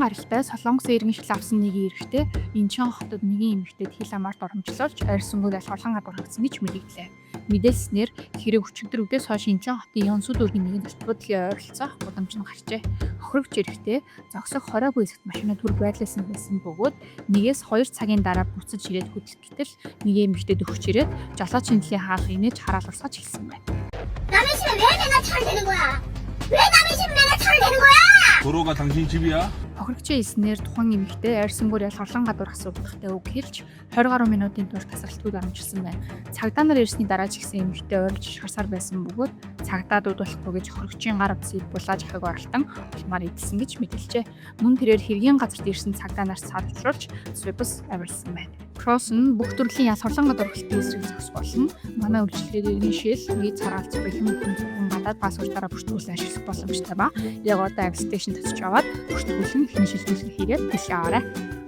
Зургаан гаралтай Солонгосын иргэншил авсан нэгэн эрэгтэй Инчон хотод нэгэн эмэгтэйд хил амаар доромжлуулж арьс өнгөөр ялгарлан гадуурхагдсан гэж мэдэгдлээ. Мэдээлснээр хэрэг өчигдөр үдээс хойш Инчон хотын Ёнсу дүүргийн нэгэн зочид буудлын ойролцоох гудамжинд гарчээ. Хохирогч эрэгтэй зогсох хориогүй хэсэгт машинаа түрг байрлуулсан байсан бөгөөд 1-2 цагийн дараа буцаж ирээд хөдөлгөтөл нэгэн эмэгтэйд өгч ирээд жолоо чиндлийн хаалгыг нээж хараал урсгаж эхэлсэн байна. 남의 집에 왜 내가 차를 대는 거야? 왜 남의 집에 내가 차를 대는 거야? 도로가 당신 집이야? Хохирогчийн хэлснээр тухайн эмэгтэй арьс өнгөөр ялгарлан гадуурхсан утгатай үг хэлж 20 гаруй минутын турш тасралтгүй доромжилсон байна. Цагдаа нар ирсний дараа ч гэсэн эмэгтэй ойрлож шарсаар байсан бөгөөд цагдаа дуудуулахгүй гэж хохирогчийн гар утсыг булааж авахыг оролдон улмаар эдэлсэн гэж мэдээлжээ. Мөн тэрээр хэргийн газарт ирсэн цагдаа нарт саад учруулж Свебс авирлсан байна. Кросс нь бүх төрлийн ялгарлан гадуурхалтын эсрэг зогсох болно. Манай үйлчилгээний иргэншил, виз хараалцах бэлэн бүхэн зөвхөн гадаад паспортаараа бүртгүүлэн ашиглах боломжтой ба. Яг одоо application татж аваад бүртгүүлэн эхний шилжүүлэг хийгээд дэлхий аваарай.